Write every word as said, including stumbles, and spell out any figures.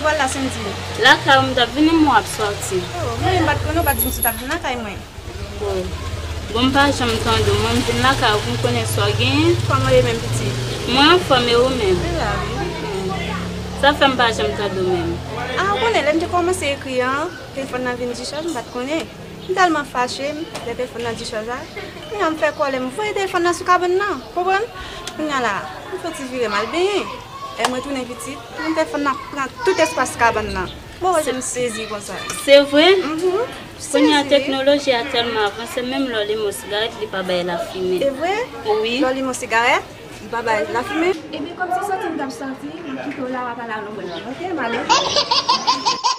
Ou pral la, Sendy? Lakay ou m t ap vini, m wè w ap sòti. Oh, mwen menm m pa t konnen, ou pa t di m si w t ap vin lakay mwen. Oh. Bon, m pa janm tande w, mwen m vin lakay ou pou m konnen sa w genyen. Kòman w ye menm, pitit? Mwen anfòm, e ou menm? Mwen la, wi. Sa fè m pa janm tande w menm. Ah, ou konnen, lè m te kòmanse ekri an, telefòn nan vin dichaj, m pa t konnen. M tèlman fache, m, lè telefòn nan dichaj la, kounya m fè kòlè, m voye telefòn nan sou kabann nan, konprann? Kounya la, m fè ti vire m al benyen. Lè mwen tounen, pitit, telefòn nan pran tout espas kabann nan. Mwen wè jan m sezi konsa. Se vre? Mhm. Kounya Sezi. Teknoloji a tèlman avanse, menm lè w limen yon sigarèt, li pa bay lafimen. E vre? Wi. Lè w limen yon sigarèt, li pa bay lafimen. Ebyen, kòm se sòti m t ap sòti, m ap kite w la, w ap al al yon bòl. Ok, m ale.